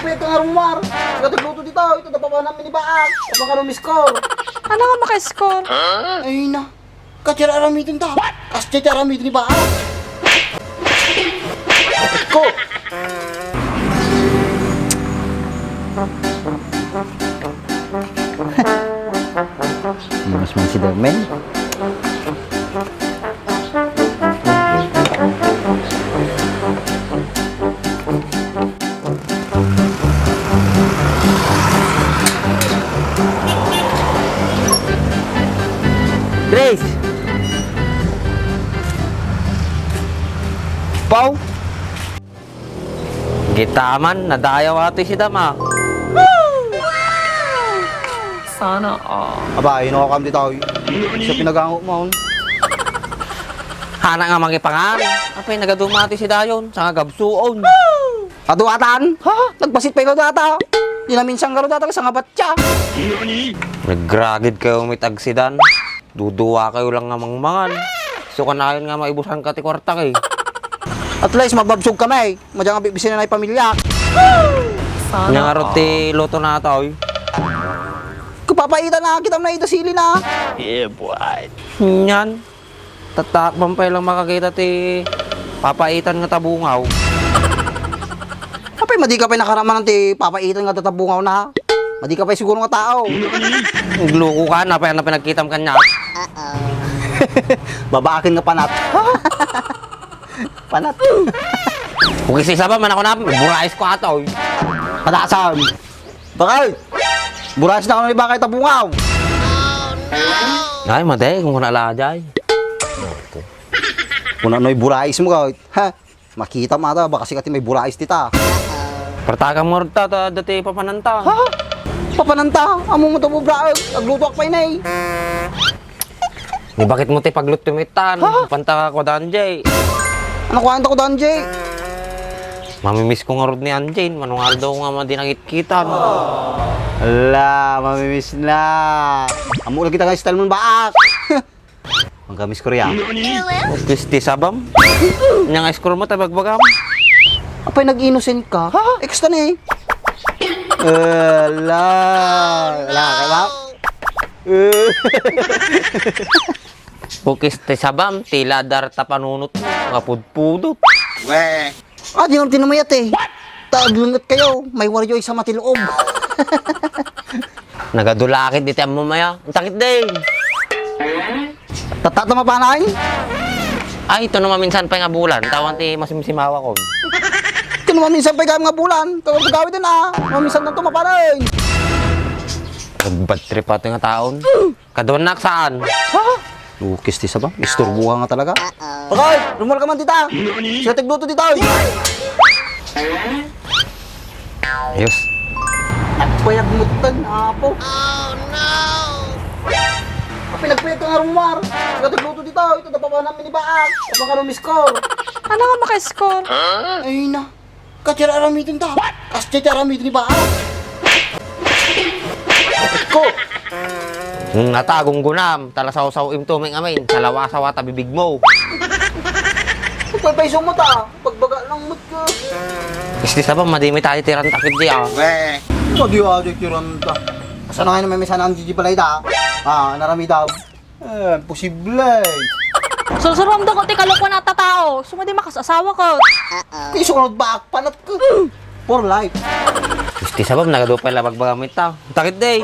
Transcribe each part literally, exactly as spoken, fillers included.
Pwede nga rumar. Sika ti agluto dita, ita ti papanam ni Baak. Apay nga umiscore? Ano nga maka-score? Ay na. Kaya aramidin ta. Kasta ti aramidin ni Baak. Ko. Mas man si Dermen. Grace! Pau! Gitaman, nadayaw atoy si Dama. Sana all. Aba, ino kam ditoy? Siya pinagango mo. Hana nga mangipangan. Apay, nagaduma atoy si Dayon, sa nga gabsuon. Adu atan? Ha? Nagpasit pay ka data. Di naminsan ka data, sa nga batya. Nagragid kayo, may tagsidan. Duduwa kayo lang nga mangmangan. So, kanayon nga maibusanka ti kuarta kay. At least, magbabsog kami. Madya nga bibisina na pamilya. Sana. Nya nga rod ti luto na ata, oy. Kapapaitan na, kita mo na ita sili na. Yeah, boy. Nyan. Tatakpan pay lang makakita ti papaitan nga tabungaw. Apay, madi ka pay nakaramanan ti papaitan nga tatabungaw na. Madi ka pay siguro nga tao. Nagloko ka, napay, napay nagkitam kanya. Babaakin nga panat. Panat. Kung isisaba man ako na, burais ko ata, oy. Patasan. Bakit? Burais na ako ni bakay tabungaw. Ay, madi, kung kuna la, jay. Kung ano'y burais mo, kawit. Ha? Makita mo ata, baka sika ti may burais dita. Partaka mo rita, ta, dati papananta. Ha? Papananta? Amo mo to bubraag. Aglutoak pay nay. Ni bakit mo ti pagluto mo itan? Ha? Panta ka ko danjay. Ano ko anta ko danjay? Mamimiss ko nga rod ni Anjay. Manungaldo ko nga madi nangitkitan. Ala, mamimiss na. Amo lagi ta nga style mo baak. Ang gamis ko riyan. Ukis ti sabam. Nya nga score mo, tabagbagam. Apay, nag-innocent ka? Ha? Ex ka ni. Ala, ala, ala. Eh. Ukis ti sabam, ti ladar ta panunot mo, nga pudpudot. Weh. Ah, di nga tinamayat eh. Ta aglunget kayo, may waryo isa matiluog. Nagadulakit di ti ammo maya. Ang takit din. Tatta ta mapanay? Ay, ito naman minsan pa nga bulan. Tawan ti masimsimawa ko. Ito naman minsan pa nga bulan. Tawag gawin din ah. Maminsan na ito mapanay. Nagbad trip ato nga taon. Kaduan na, saan? Ha? Lukis ti sabam. Isturbo ka nga talaga. Okay, rumal ka man dita. Siya tigluto dita. Ayos. Nagpayag mo tan, apo. Pinagpayag ka nga rumar. Siya tigluto dita. Ito, napapanamin ni Baak. Napakarumis ko. Ano nga maka-score? Ay na. Kaya aramidin ta. Kasta ti aramidin ni Baak. Ko. Nata, gunggunam, tala sawsaw im to, may amin, salawa-sawa ta bibig mo. Pagpayso mo ta, pagbaga lang mo ka. Isti sabam, madimi tayo tiranta kidi ah. Weh. Pag-iwa di tiranta. Asa na nga naman may sana ang Gigi balay ta? Ah, naramidam. Eh, imposible. Sursurom da ko ti kalokoan a tao. Sumadi makasasawa ko. Ti sunod ba akpanat ko? For life. Isti sabam, nagadu pay la bagbaga mo ita. Takit day.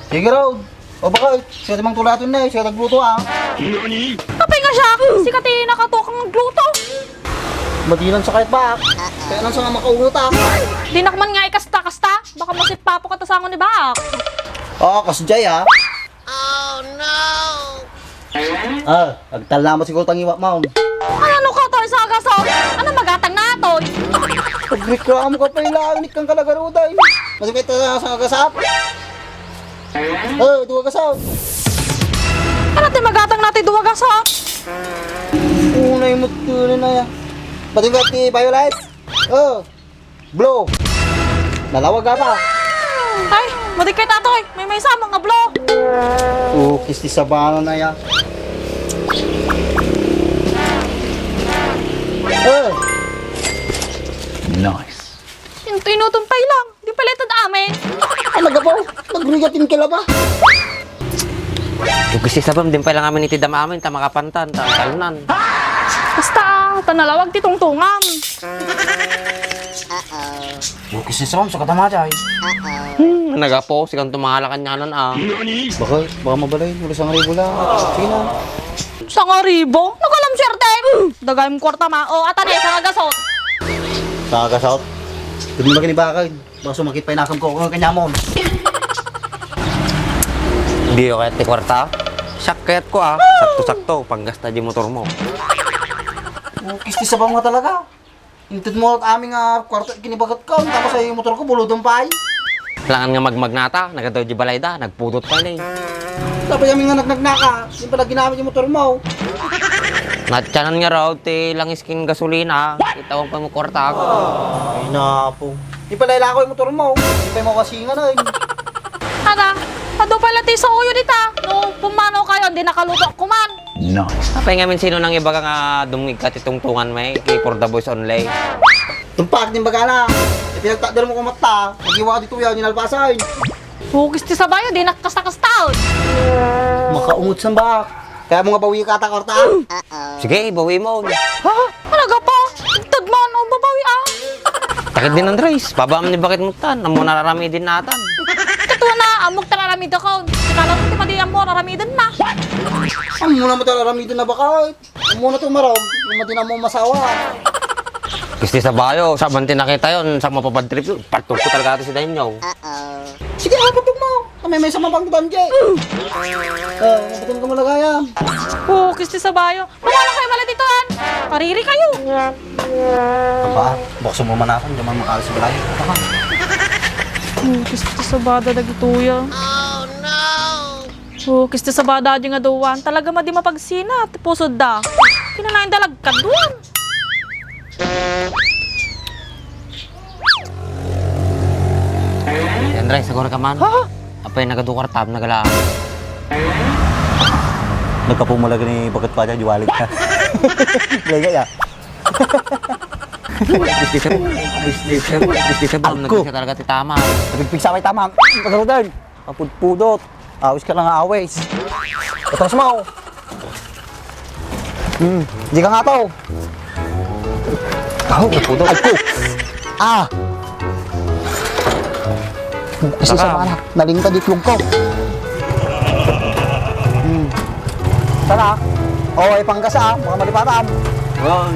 Sige raw. O baka, siya ti mangtulaton na eh, siya nagluto ah. Apay nga siya, sika ti nakatukang agluto. Madinan sa kahit ba? Kaya nang sa nga makaunot ah. Dinak man nga ikasta-kasta, baka masippapo ka ta sango ni Baak. Oo, kasjay ah. Oh, no! Ah, agtalna mo siguro tangiwa mo. Ay, ano ka, Toy, sa agasot? Ano magatang na, Toy? Pagreklamo ka pa, ilaanit kang kalagaruday. Masipit ka sa agasat? Oh, duwa gasat. Ano ti magatang na ti duwa gasat? Unay mo tuloy na yan. Pati ka ti Violet? Oh. Blue. Nalawag ata. Ay, madi kay tatoy. May may sama nga blue. Oh, kisti sabano na ya. Eh. Nice. Yung Inutom pay lang. Di pala ited amin. Ay, nagabaw. Nagrigat yung kilaba. Ugis ti sabam, di pay lang amin itedam amin, ta makapantan, ta talnan. Basta, ah, ta nalawag ti tungtungan. Ugis ti sabam, sa kadama, jay. Hmm, nagapo, sikan tumangala kanyanan, ah. Baka, baka mabalay, wala sangaribo lang. Sige na. Sangaribo? Nagalam suerte. Dagayem kuarta ma. O, ata ne, sangagasot. Sangagasot? Dun mo lagi ni bakay. Baka sumakit pay nakam ko, kanyamon. Diyo kayat ti kuarta? Siak kayatko, ah. Sakto-sakto, panggasta di motormo. Ugis ti sabam nga talaga. Inted mo amin nga kuarta kinibagat ka, tapos ay motor ko, buludon pay. Langan nga magmagnata, nagadaw di balayda, nagpudot pay ne. Tapos amin nga nagnagnaka, yung pala ginamit yung motor mo. Natyanan nga raw, ti langis king gasolina, itawan pay mo kuarta. Ay, napo. Di pala ilako yung motor mo. Di pa yung makasingan, ay. Ada, adu pala ti sauyo dita. No, pumanaw kayo, di nakaluto kuman. No. Apay ngamin sino nang ibaga nga dumngeg ka ti tungtungan may ki for the boys only? Tumpak din bagana. Ipinagtakder mo kumatta. Nagiwa ka dito yan, yung alpasan. Ugis ti sabayo, di nakasta-kasta. Makaungot san ba? Kaya mo nga bawi ka ta, kwarta? Sige, bawi mo. Ha? Talaga pa? Tagman, o babawi, ah. Takit din, Andres. Pabaam ni bakit mo tan? Amo nararami din natan. Ito na, amok talaramid ako. Kita lang ito padi amo, raramiden na. Amo na mo talaramiden na bakit? Amo na tumarog, yung madin amo masawa. Kisti sa bayo, sa banti nakita yon, sa mapabad trip yun. Patog ko talaga ito si Daniel. Sige, hapatog mo. Kami may sa mapang banje. Oh, mapatog ka mo lagayam. Oh, kisti sa bayo. Wala lang kayo pala dito, an. Kariri kayo. Apa, buksan mo man ako, hindi man makalas sa balay. Apa? Oh, kisti sa bada dagito ya. Oh, kisti sa bada di nga duwan. Talaga madi mapagsina, ti pusod da. Kinanain da lagkad duwan. Yan, Ray, sagor ka man. Ha? Apay, nagadukar tab, nagala. Nagkapumula gani, bakit pa dyan, juwalig ka. Lega ya. Business, business, business, Agko. Nagpigsa talaga ti tama. Nagpigsa may tama. Pagkarudan. Mapudpudot. Awis ka lang awis. Atras mo. Hmm, di ka nga to. Aw, napudot. Agko. Ah. Kasi sa mana, nalingkad itlog ko. Hmm. Sana. Oh, ay pangkasa, ah. Baka malipatan. Oh.